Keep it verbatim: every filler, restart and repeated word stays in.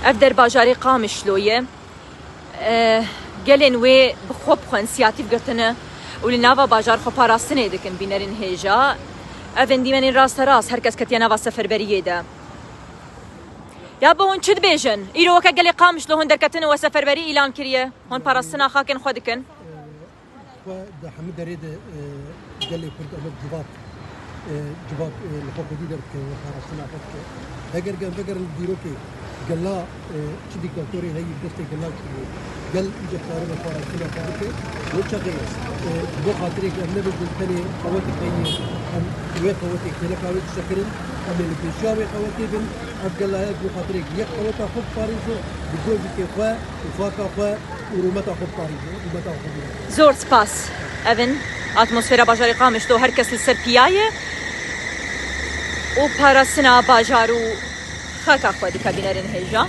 Ev der bajarê Qamişlo ye. Eh, gelên wê bi xwe bi xwe însiyatîf girtine û li nava bajar xwe parastinê dikin bînerên hêja. Ev ên dîmenên rasterast, her kes ketiye nava seferberiyê de. Ya bi hûn çi dibêjin? Îro weke gelê Qamişlo hûn derketin û we seferberî îlan kiriye. Hûn parastina xakên xwe dikin. Xwe di hemû derê de, e, gelê Kurd ev civat, e, civat, e, li xwe xwedî derdike, parastina xwe dike. Heger gel vegerin dîrokê gela, e, çi dîktatorê heyî destê gela kiriye. Gel îca karine parastina xwe bike. Wê çaxê, e, ji bo xatirê em nebêjin tenê qewetê peynî, em wê qewetê kêleka wê dişekirin, em ê li pêşiya wê qewetê bin. Ev gela ye ji bo xatirê yek qeweta xwe biparêze, bi cojikê xwe û faka xwe û rûmeta xwe biparêze, rûmeta xwe bîne. Zor spas. Ev in atmosfera bajarê Qamişlo, her kes li ser piya ye û parastina bajar û xaka xwe dike bînerên hêja.